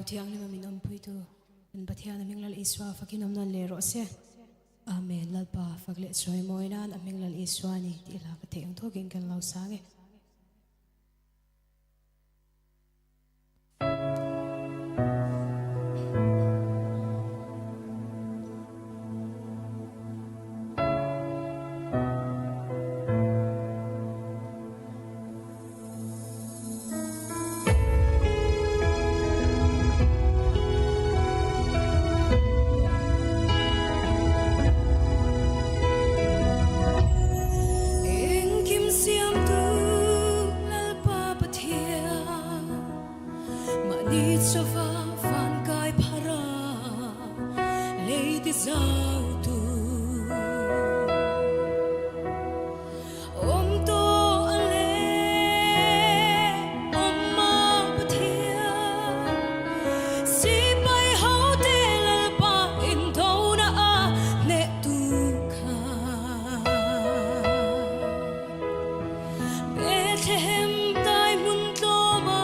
Thianghlima min awmpuitu kan Pathian a hming Lal Isua fakin awm nawn leh rawh se. Amen. Lalpa fak leh chawi mawi nan a hming Lal Isua a ni tih hla ka theih ang thawkin kan lo sang e. Engkim siamtu Lalpa Pathian, mahni chauva van kai phar a, lei ti zautu. Awm tawh a le, awm a Pathian. Sipai hote Lalpa indona a hneh tu kha. Bethlehem tai hmun tlawma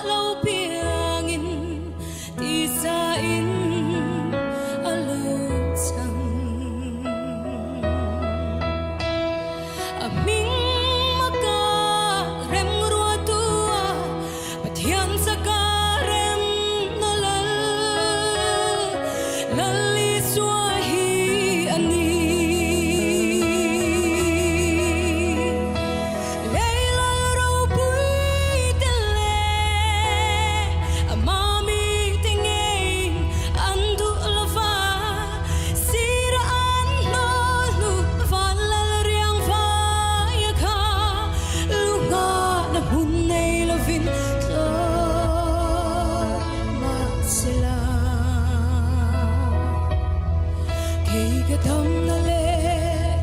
lo piangin tisa in a lo chang. A hming maka remruatu a Pathian chaka remna lal, Lal Isua hi a ni. Lei lal ropui te leh a mami te ngeiin an duh lova. Sira an hnawl hnu van lal riang vaia kha lu nghahna hmun nei lovin tlawm mahsela kei ka damna leh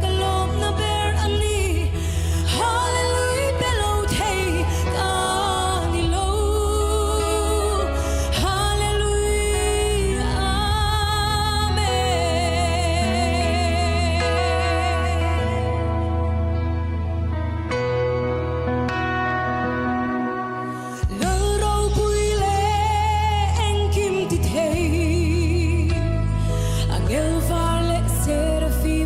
ka lawmna ber a ni. Hallelujah pe lo thei ka ni lo. Hallelujah Amen. Lal ropui leh engkim ti thei, Angel var leh Serafim.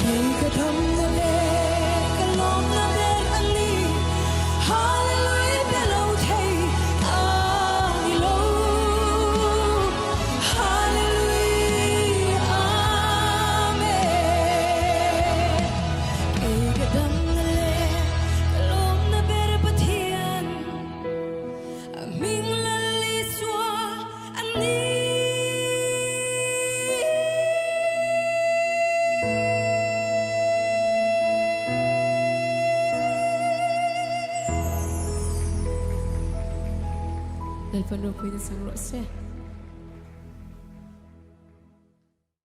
Kei ka damna leh ka lawmna ber a ni, Hallelujah pe lo thei a ni lo. Hallelujah Amen. Kei ka damna leh ka lawmna ber Pathian, a hming Lal Isua a ni. Lalpa ropuina chang rawh se.